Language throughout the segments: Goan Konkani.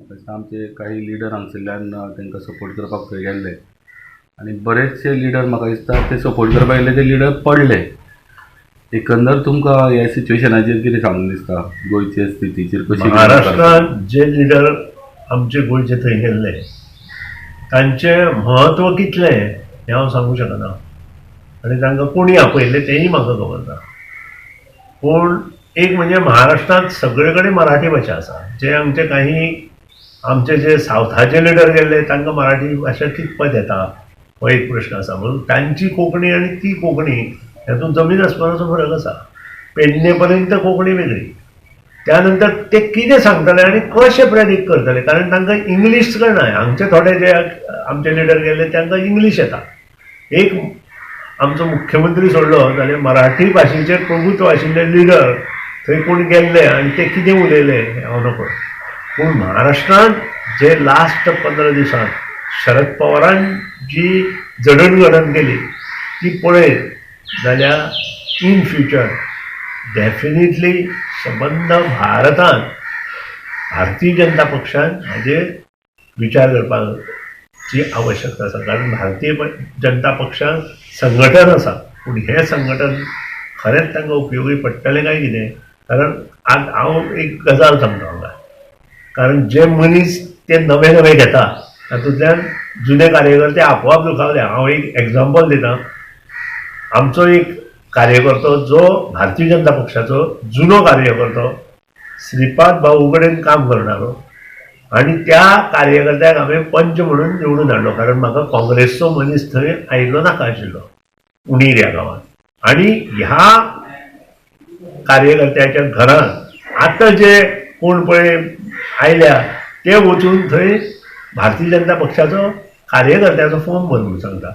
म्हाका दिसता आमचे काही लिडर हांगसरल्यान तांकां सपोर्ट करपाक थंय गेल्ले आनी बरेचशे लिडर म्हाका दिसता ते सपोर्ट करपाक गेल्ले ते लिडर पडले. एकंदर तुमकां ह्या सिच्युएशनाचेर कितें सांगून दिसता, गोंयचे स्थितीचेर कशी? महाराष्ट्रांत जे लिडर आमचे गोंयचे थंय गेल्ले तांचें म्हत्व कितलें हें हांव सांगूंक शकना आनी तांकां कोणी आपयल्लें तेंय म्हाका खबर ना. पूण एक म्हणजे महाराष्ट्रांत सगळे कडेन मराठी भाशा आसा. जे आमचे काही आमचे जे सावथाचे लिडर गेल्ले तांकां मराठी भाशा कितपत येता हो एक प्रश्न आसा. म्हणून तांची कोंकणी आनी ती कोंकणी हातूंत जमीन आसमानाचो फरक आसा. पेडणे पर्यंत कोंकणी वेगळी, त्यानंतर ते कितें सांगतले आनी कशें प्रेडिक्ट करतले, कारण तांकां इंग्लीश कळना. हांगचे थोडे जे आमचे लिडर गेल्ले तांकां इंग्लीश येता. एक आमचो मुख्यमंत्री सोडलो जाल्यार मराठी भाशेचेर प्रभुत्व आशिल्ले लिडर थंय कोण गेल्ले आनी ते कितें उलयले हें हांव नकळो. पूण महाराष्ट्रांत जे लास्ट 15 दिसांत शरद पवारान जी जडणघडण केली ती पळयत जाल्यार इन फ्युचर डेफिनेटली संबंद भारतांत भारतीय जनता पक्षान हाजेर विचार करपाची आवश्यकता आसा. कारण भारतीय जनता पक्षान संघटन आसा, पूण हें संघटन खरेंच तांकां उपयोगी पडटलें काय कितें? कारण आज हांव एक गजाल सांगता हांगा, कारण जे मनीस ते नवे नवे घेता तातूंतल्यान जुने कार्यकर्ते आपोआप दुखावले. हांव एक एग्जाम्पल दिता. आमचो एक कार्यकर्तो जो भारतीय जनता पक्षाचो जुनो कार्यकर्तो श्रीपाद भाऊ कडेन काम करणारो आनी त्या कार्यकर्त्याक हांवें पंच म्हणून निवडून हाडलो, कारण म्हाका काँग्रेसचो मनीस थंय आयिल्लो नाका आशिल्लो उणीर ह्या गांवांत. आनी ह्या कार्यकर्त्याच्या घरांत आतां जे कोण पळय आयल्या ते वचून थंय भारतीय जनता पक्षाचो कार्यकर्त्याचो फॉर्म भर म्हणून सांगता.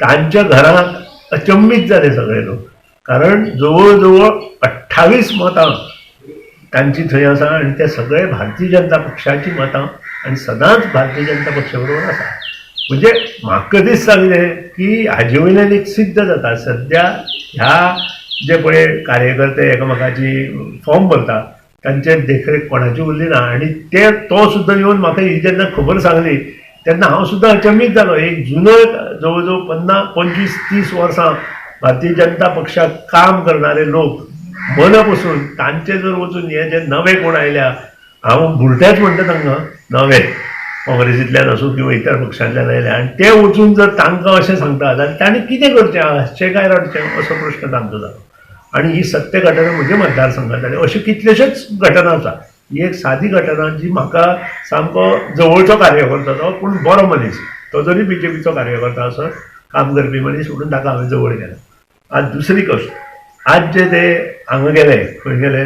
तांच्या घरांत अचंबीत जाले सगळे लोक, कारण जवळ जवळ 28 मतां तांची थंय आसा आनी ते सगळे भारतीय जनता पक्षाची मतां आनी सदांच भारतीय जनता पक्षा बरोबर आसा. म्हणजे म्हाका दिसता कितें की हाजे वयल्यान एक सिद्ध जाता सद्या ह्या जे पळय कार्यकर्ते एकामेकाची फॉर्म भरता तांचेर देखरेख कोणाची उरली ना. आनी ते तो सुद्दां येवन म्हाका ही जेन्ना खबर सांगली तेन्ना हांव सुद्दां अचंबीत जालो. एक जुनो जवळ जवळ 50 25 30 वर्सां भारतीय जनता पक्षाक काम करणारे लोक मना पसून तांचे जर वचून हे जे नवे कोण आयल्या, हांव भुरट्याच म्हणटा तांकां, नवे काँग्रेसींतल्यान आसूं किंवा इतर पक्षांतल्यान आयल्या आनी ते वचून जर तांकां अशें सांगता जाल्यार तांणी कितें करचें, हांसचें काय रडचें असो प्रश्न तांचो जालो. आनी ही सत्य घटना म्हज्या मतदारसंघात जाली. अश्यो कितल्योश्योच घटना आसा. ही एक सादी घटना जी म्हाका सामको जवळचो कार्यकर्तो तो, पूण बरो मनीस, तो जरी बीजेपीचो कार्यकर्ता आसत काम करपी मनीस म्हणून ताका हांवें जवळ केला. आज दुसरी गोश्ट, आज जे ते हांगा गेले, खंय गेले,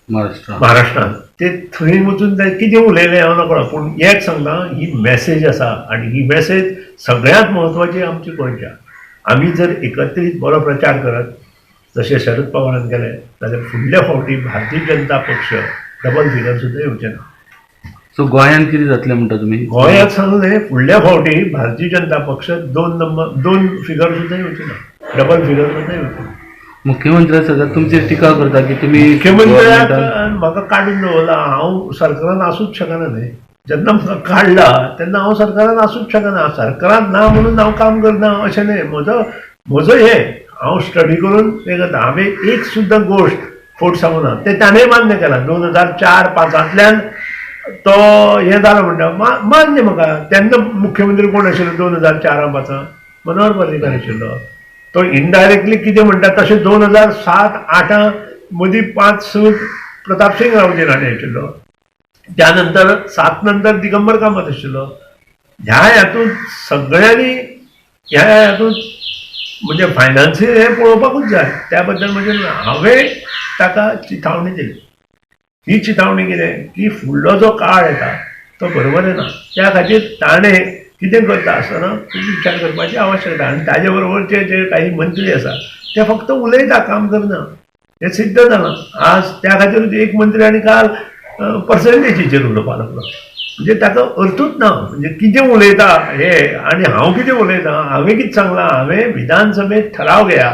महाराष्ट्रांत, ते थंय वचून ते कितें उलयले हांव नकळो, पूण एक सांगता ही मॅसेज आसा आनी ही मॅसेज सगळ्यांत म्हत्वाची आमची गोंयच्या. आमी जर एकत्रीत बरो प्रचार करत जशें शरद पवारान केलें जाल्यार फुडल्या फावटी भारतीय जनता पक्ष डबल फिगर सुद्दां येवचें ना. सो गोंयांत कितें जातलें म्हणटा तुमी? गोंयांत सांगलें फुडल्या फावटी भारतीय जनता पक्ष 2 फिगर सुद्दां येवचें ना, डबल फिगर सुद्दां येवचें ना. मुख्यमंत्री सदांच तुमचेर टिका करता की तुमी मुख्यमंत्र्याक म्हाका काडून दवरला, हांव सरकारान आसूंक शकना न्ही. जेन्ना म्हाका काडला तेन्ना हांव सरकारान आसूंक शकना. सरकारान ना म्हणून हांव काम करना अशें न्ही. म्हजो हें हांव स्टडी करून हें करता. हांवें एक सुद्दां गोश्ट खोट सांगूना, तें ताणें मान्य केलां. 2004-05 तो हें जालो म्हणटा मान्य म्हाका. तेन्ना मुख्यमंत्री कोण आशिल्लो 2004-05? मनोहर पर्रीकर आशिल्लो. तो इनडायरेक्टली कितें म्हणटा तशें 2007-08 मदीं 5-6 प्रतापसिंग रावजी राणे आशिल्लो, त्या नंतर 7 नंतर दिगंबर कामत आशिल्लो. ह्या हातूंत सगळ्यांनी ह्या हातूंत म्हणजे फायनान्सींग हें पळोवपाकूच जाय. त्या बद्दल म्हणजे हांवें ताका चिथावणी दिली. ही चिथावणी कितें की फुडलो जो काळ येता तो बरोबर येना, त्या खातीर ताणें कितें करता आसतना खूब विचार करपाची आवश्यकता. आनी ताजे बरोबरचे जे काही मंत्री आसा ते फक्त उलयता, काम करना, हें सिद्ध जालां आज. त्या खातीर एक मंत्री आनी काल पर्संटेजीचेर उलोवपाक लागलो. म्हणजे ताका अर्थूच ना, म्हणजे कितें उलयता हे आनी हांव कितें उलयता. हांवें कितें सांगलां, हांवें विधानसभेंत ठराव घेया,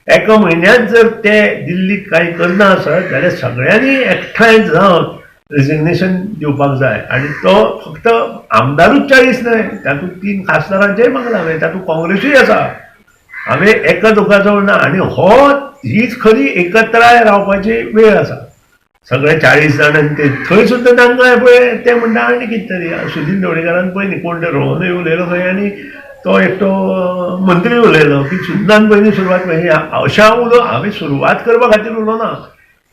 एका म्हयन्यांत जर ते दिल्लीक कांय करना आसत जाल्यार सगळ्यांनी एकठांय जावन रेजिग्नेशन दिवपाक जाय. आनी तो फक्त आमदारूच 40 न्हय, तातूंत 3 खासदारांचेय मागलां हांवें, तातूंत काँग्रेसूय आसा. हांवें एका दोगाचो ना. आनी हो हीच खरी एकत्राय रावपाची वेळ आसा. सगळे 40 जाण आनी ते थंय सुद्दां तांकां पळय ते म्हणटा आनी कितें तरी. सुदीन ढवळीकारान पळय न्ही कोण ते रोहनूय उलयलो खंय आनी तो एकटो मंत्री उलयलो की सुदनान पयलीं सुरवात पळय. अशें हांव उलो हांवें सुरवात करपा खातीर उलोवना,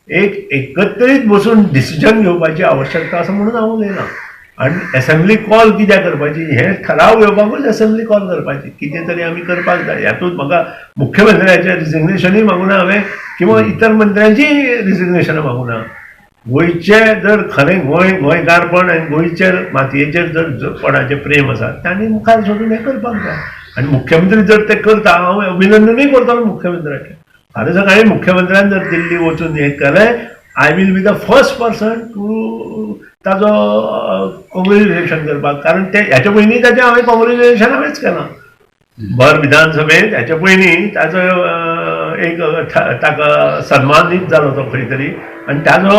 एक एकत्रीत बसून डिसिजन घेवपाची आवश्यकता आसा म्हणून हांव उलयना. आनी एसेंब्ली कॉल कित्याक करपाची हें ठराव घेवपाकूच एसेंब्ली कॉल करपाची, कितें तरी आमी करपाक जाय. हातूंत म्हाका मुख्यमंत्र्याचें रिजिग्नेशनूय मागूना हांवें किंवा इतर मंत्र्यांचीय रिजिग्नेशनां मागूना. गोंयचें जर खरें गोंय गोंयकारपण आनी गोंयचे मातयेचेर जर कोणाचें प्रेम आसा तांणी मुखार सरून हें करपाक जाय. आनी मुख्यमंत्री जर ते करता हांव अभिनंदनूय करतलो मुख्यमंत्र्याचें. फाल्यां सकाळीं मुख्यमंत्र्यान जर दिल्ली वचून हें केलें, I will be the first person to ताजो कॉंग्रेच्युलेशन करपाक. कारण ते ह्याच्या पयलीं ताचें हांवें कॉंग्रेच्युलेशन हांवेंच केलां भर विधानसभेंत. ह्याच्या पयलीं ताजो एक ताका सन्मानीत जालो तो खंय तरी आनी ताजो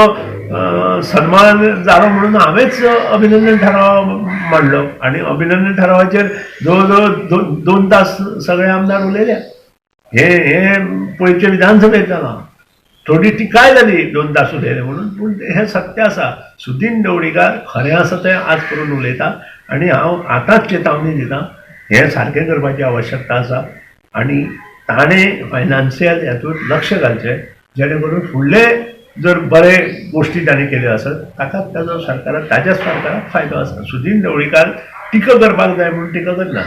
सन्मान जालो म्हणून हांवेंच अभिनंदन ठराव मांडलो. आनी अभिनंदन ठरावाचेर जवळ जवळ 2 तास सगळे आमदार उलयले. हे हे पयचे विधानसभेंत जालां, थोडी टिकाय जाली 2 तास उलयले म्हणून, पूण हें सत्य आसा. सुदीन ढवळीकार खरें आसा तें आज करून उलयता आनी हांव आतांच चेतावणी दिता, हें सारकें करपाची आवश्यकता आसा. आनी ताणें फायनान्शियल हातूंत लक्ष घालचें जेणे करून फुडले जर बरे गोश्टी ताणें केल्यो आसत ताकाच ताजो सरकाराक ताज्याच सरकाराक फायदो आसा. सुदीन ढवळीकार टिका करपाक जाय म्हणून टिका करना.